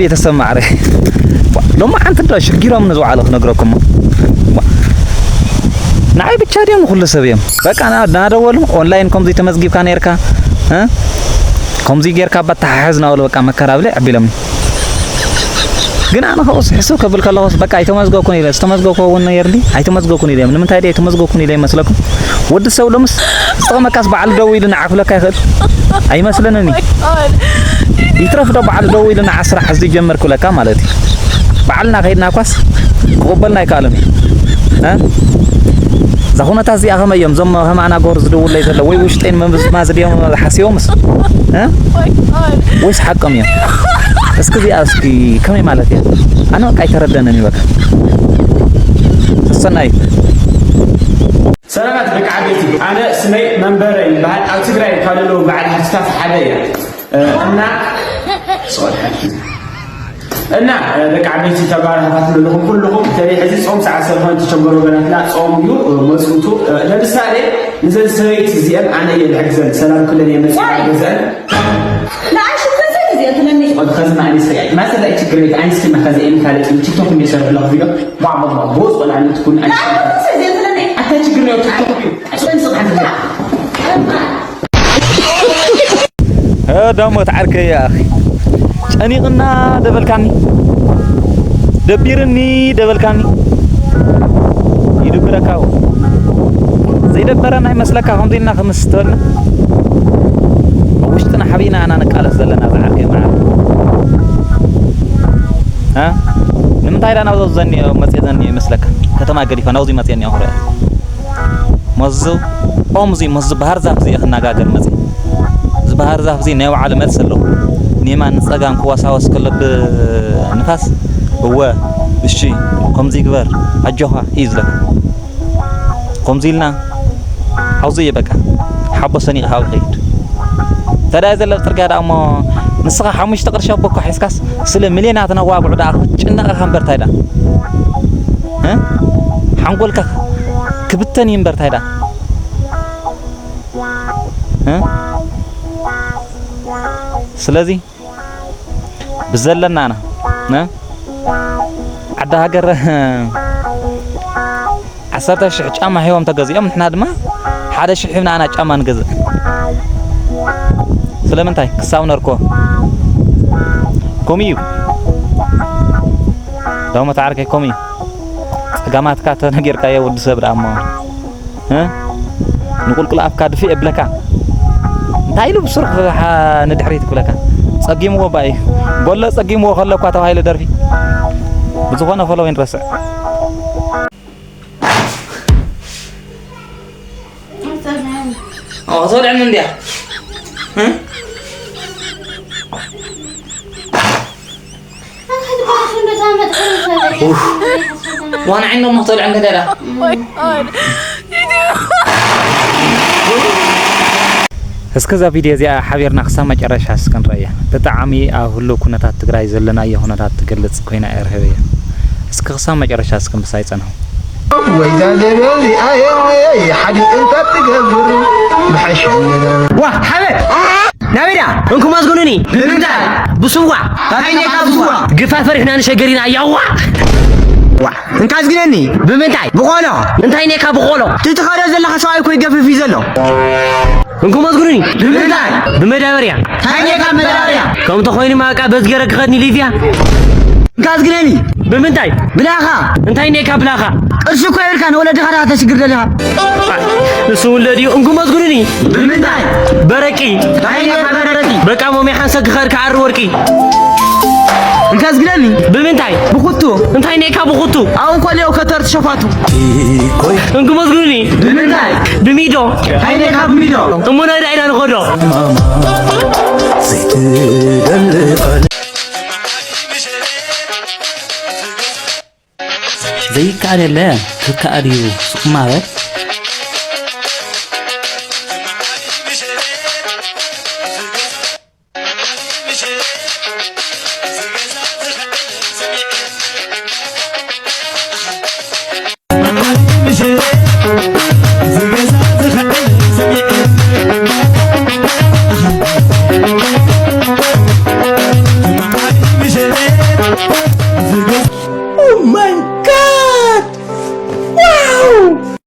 ቤተሰብ ማዕረ ሎማዓንቲ እንዶ ሽጊሮም ንዝወዓሉ ክነግረኩም። ንዓይ ብቻ ድዮም ንኹሉ ሰብ እዮም። በቃ ና- ናደወሉ ኦንላይን ከምዚ ተመዝጊብካ ነርካ እ? ከምዚ ጌርካ ባተሓሕዝ ናበሉ በቃ መከራ ብለ ኣቢሎምኒ። ግን ኣነ ከውስ ሕስብ ከብል ከለኹስ በቃ ኣይተመዝገብኩን ኢለ ዝተመዝገብኩ እውን ነይር ድዩ ኣይተመዝገብኩን ኢለ ንምንታይ ድዩ ኣይተመዝገብኩን ኢለ ይመስለኩም? ወዲ ሰብ ሎምስ ዝጠቕመካስ በዓል ደው ኢሉ ንዓፍለካ ይኽእል ኣይመስለንን እዩ። ይትረፍ ዶ በዓል ደው ኢሉ ንዓ ስራሕ ዝጀመርኩ ለካ ማለት እዩ። በዓልና ከይድና ኳስ ክቕበልና ኣይከኣልን እዩ። እ? እዛ ኩነታት እዚኣ ከመይ እዮም እዞም ከማና ጎር ዝድውለይ ዘሎ ወይ ውሽጠይን መምዝማዝ ድዮም ሓሲቦምስ እ? ወይስ ሓቆም እዮም? እስኪ እዚኣ እስኪ ከመይ ማለት እያ? ኣነ በቃ ኣይተረደንን እዩ በቃ። ሰሰናዩ። ሰላማት ደቂ ዓበይቲ፣ ኣነ ስመይ መንበረ ይበሃል። ኣብ ትግራይ ካብ ዘለዉ በዓል ሃፍትታት ሓደ እየ። እ፣ እና ሶሪ፣ እና እ፣ ደቂ ዓበይቲ ተባራህታት ዘለኹም ኩልኹም፣ በተለይ ሕዚ ጾም ሰዓት ሰለስተ ዝኾነ ተቸገሩ ወገናትና ጾም እዩ እ፣ መጽውቱ እ፣ ለምሳሌ ንዘን ሰበይቲ እዚአን ኣነ እየ ዝሕግዘን። ሰላም ክለን እየ መጽእ ገዘን ንዓይ ሽግር ዘይ ግዜ ትለኒ። ወድ ከዚ ማዕሊስ ማሰላ ችግር ቤት ኣይንስኪ መከዚ ኤም ካልጥ ቲክቶክ የሚሰሩ ለኹ ቪዲዮ ባባ ቦስ ወላ ንትኩን ኣይ ንዓይ ሽግር ዘይ ትለኒ። ኣታ ችግር ነው ቲክቶክ እዩ። ኣስወን ስብሓን እ፣ ዳሞ ተዓርከይ ያ ኣኺ ጨኒቕና ደበልካኒ ደቢርኒ ደበልካኒ ይድብረካ ዘይደበረና ይመስለካ ከምዚ ኢልና ክምስተልና ኣብ ውሽጥና ሓቢና ኢና ንቃለስ ዘለና ዝዓርከይ መዓር እ? ንምንታይ ዳ ናብዚ ዘኒኦ መፅእ ዘኒኦ ይመስለካ ከተማ ገዲፋ ናብዚ መፅእ እኒኦ ክሪኦ መዚ ኦም እዚ መዚ ባህር ዛፍ እዚ ክነጋገር መፂ እዚ ባህር ዛፍ እዚ ናይ ባዕሉ መልሲ ኣለዎ ንየማን ንፀጋም ክወሳወስ ከሎ ብንፋስ እወ እሺ ከምዚ ይግበር ኣጆኻ እዩ ዝለካ ከምዚ ኢልና ሓውዚ እዩ በቃ ሓቦ ሰኒቑ ካብኡ ይኸይድ ተዳይ ዘሎ ፅርግያ ደኣ እሞ ንስኻ ሓሙሽተ ቅርሺ ኣቦ እኮ ሒዝካስ ስለ ሚልዮናት ነዋግዑ ደኣ ክትጭነቕ ኢኻ እምበር እንታይ ደኣ ሓንጎልካ ክብተን እዩ እምበር እንታይ ደኣ ስለዚ ብዘለና ኢና ዓዲ ሃገር ዓሰርተ ሽሕ ጫማ ሂቦም ተገዚኦም ንሕና ድማ ሓደ ሽሕ ሂብና ኣና ጫማ ንገዝእ ስለምንታይ ክሳብ ነርኮ ከምኡ እዩ ዳሞ ተዓርከይ ከምኡ እዩ ጸገማትካ ተነጊርካዮ ወዲ ሰብ ደኣ እሞ እ ንቁልቁል ኣፍካ ድፍእ የብለካ እንታይ ኢሉ ብስሩዕ ንድሕሪት ክብለካ ጸጊምዎ ባይ ጎሎ ጸጊምዎ ከሎ እኳ ተባሂሉ ደርፊ ብዝኾነ ፈለወይን ረስዕ ኦ ተወልዕኒ እንድያ ዋና ዓይኖም መኽተል ዕንደ ደዳ እስከ እዛ ቪድዮ እዚኣ ሓቢርና ክሳብ መጨረሻ እስከ ንረእያ። ብጣዕሚ ኣብ ህሉው ኩነታት ትግራይ ዘለናዮ ኩነታት ትገልፅ ኮይና እያ ረኺበያ። እስከ ክሳብ መጨረሻ እስከ ምሳይ ፀንሑ። ወይዛ ገበል ዚኣየ ሓደ ቅንጣብ ትገብር ብሓሸ ዋ ሓበ ናበይ ድኣ እንኩም ኣዝጉኑኒ ንምንታይ ብስዋ እንታይ ኔካ ብስዋ ግፋ ፈሪሕና ንሸገር ኢና ያዋ ዋ እንካ ኣዝግነኒ ብምንታይ ብቆሎ እንታይ ኔካ ብቆሎ ትትኸዶ ዘለኻ ሰብኣይ ኮይ ገፍፍ እዩ ዘሎ እንኩም ኣዝጉኑኒ ብምንታይ ብመዳበርያ እንታይ ኔካ መዳበርያ ከምቲ ኮይኑ ማቃ በዝገረ ክኸድኒ ሊፍያ እንካ ኣዝግነኒ ብምንታይ ብላኻ እንታይ ኔካ ብላኻ ቅርሺ እኮ የብልካ ንወለድኻ ዳ ተሽግር ደለኻ ንሱ ውለድ እዩ እንኩም ኣዝጉኑኒ ብምንታይ በረቂ እንታይ ኔካ በረቂ በቃ ሞሚ ሓንሰ ክኸድ ክዓሪ ወርቂ እንካ ኣዝግነኒ ብምንታይ ብኩቱ እንታይ ኔካ ብኩቱ ኣብኡ እኮ ሊኦ ከተር ትሸፋቱ እንኩም ኣዝጉኑኒ ብምንታይ ብሚዶ እንታይ ኔካ ብሚዶ እሞ ናይ ዳኢና ንኸዶ ዘይከኣል የለ ክከኣል እዩ ስቕ ማለት